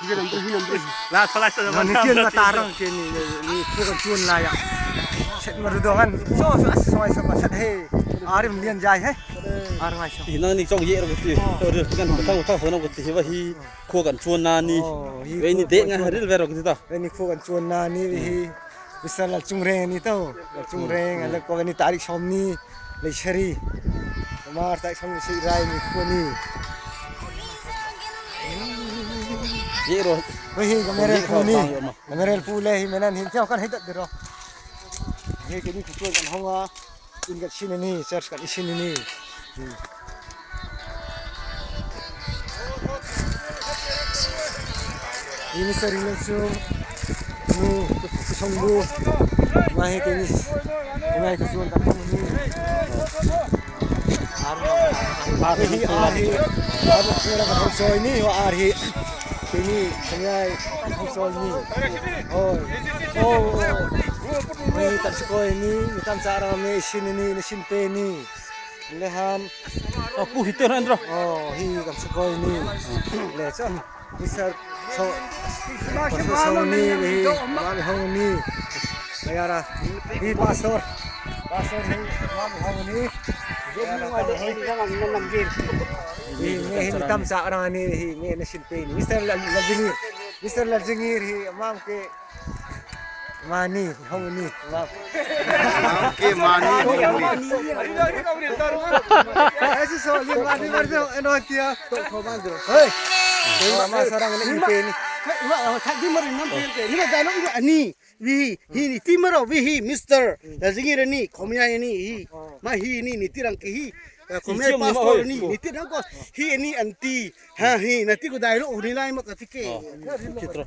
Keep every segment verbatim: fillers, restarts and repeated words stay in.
Nani kian ka tarang kini ni kukan chun la ya. Set maru dongan. So so as so so set he. Arim lian jai he. Ar ngai so. Inang ni chong ye ro kuti. To ri kan thang thang thang kuti he ba hi kukan chun na ni. Ve ni de nga ril ve ro kuti ta. Ve ni kukan chun na ni hi. Bisa la chung reng ni to. La chung reng ala ko ve ni tarik som ni. Lei seri. Mar tarik som ni si rai ni ku ni. Ye ro. Ve hi kamera ku ni. Kamera pu le hi menan hin tiaw kan hidat diro. Hi kini kukuan kan honga. In kan sini ni, church kan sini ni. Ini sering langsung. Ni kusong bu. Mahi kini. Mahi kusong kan ni. Arhi, arhi. Arhi, arhi. Arhi, arhi. Kini, kini ay, ang sol ni. Oh, oh, oh. May tan sa ko ini, may tan sa arang may isin ini, isin pe ni. Lehan. Oh, puhi te randro. Oh, hi tan sa ko ini. Lesan. Isar so. So ni, hi, mami hong ni. Ayara. Hi pastor. Pastor hi, mami hong ni. Hi, hi, hi, tam sa arang ni, hi, hi, na Peni. Mister La-, Lajingir. Mister Lajingir hi, ma'am ke mani, hong ni, ma'am. Ma'am ke mani, hong ni. Ese so, ye mani, mani, eno tia. Hey. Ma'am, sarang ni, Peni. Ima, oh, tak di mari nam Peni. Ima dano ima ani. Wihi, hi ni timaro, wihi, Mister Lajingir ni, komia ni, hi. Ma hi ni, ni tirang ke hi. Komia pastor ni, ni tirang ko, hi ni anti. Ha, hi, nati ko dai lo, uni lai ma katike. Kitro.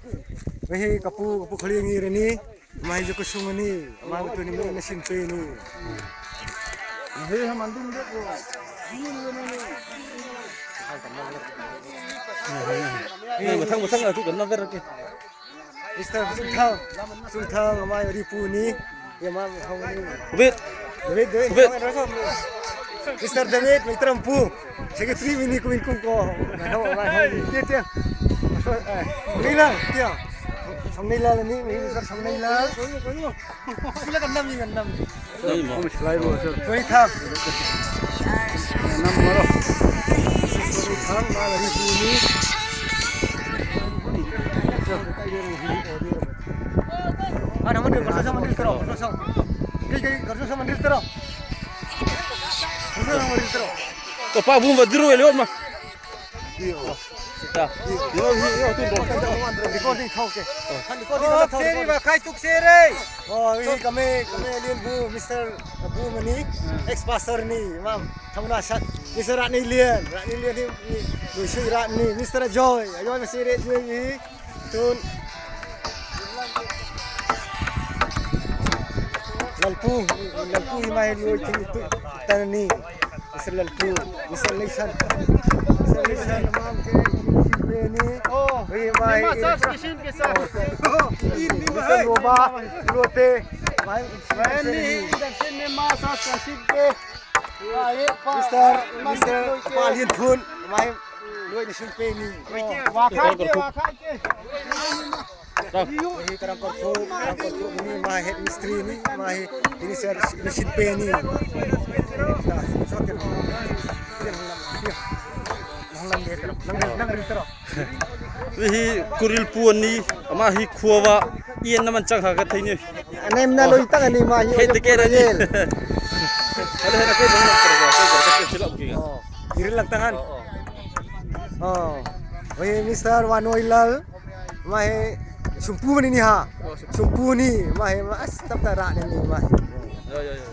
Mehi kapu, kapu khali ngi reni. Mai jo kusung ni, mai tu ni me na sin pe ni. Mehi ha mandun de ko. Ni, ni, ni. Ni, batang, batang, tu kan na ver ke. Mister Sungthang, Sungthang, mai ri pu ni. David. David, David. Mister David, may trampu. Secretary, mini kumin kum ko. Ano, ano, ano. Tiyan, tiyan. Nila, tiyan. Sang Nila ni, Mister Sang Nila. Sila ka nam ni, ka nam. Twenty-three. Nam maro. Twenty-three, mala ri pu ni. Ano, mandil, mandil, mandil, tero, mandil. Kay, kay, garjo sa mandil tero. Garjo sa mandil tero. To pa bum vadiro elot ma. Yo, yo, yo, tu recording thok ke. Oh, seri ba kai tuk seri. Oh, hi kami, kami alien bu, Mister Bu mani, ex pastor ni, ma'am. Thamna sat, Mister Rani Lian, Rani Lian ni, ni, ni, Mister Joy, Joy masih re, Joy ni. Tun. Lalpu, Lalpu hi mai lui ting itu tani. Mister Lalpu, Mister Leisan. Mister Leisan, mam ke, simple ni. Oh, hi mai. Mister Loba, Lote. Mai, mai ni, Mister Mister Palin Thun, mai. Lui ni simple ni. Wa khai ke, wa khai ke. Hi karang korpo, karang korpo ni ma head mistri ni, ma he, ini sir, ini sin pe ni. Nang, nang, nang, nang, nang. Hi kuril puan ni, ama hi khuava, iyan naman chang ha ka thai ni. Anem na loi tang ni ma hi. He te ke ra ni. Hello, hello, ke bang na. Oh, iri lang tangan. Oh, oh. Oh. Oye, Mister Wanoilal. Mahe sumpu ni ha. Sumpu ni, mahe mas tap ta ra ni mahe. Yo, yo, yo.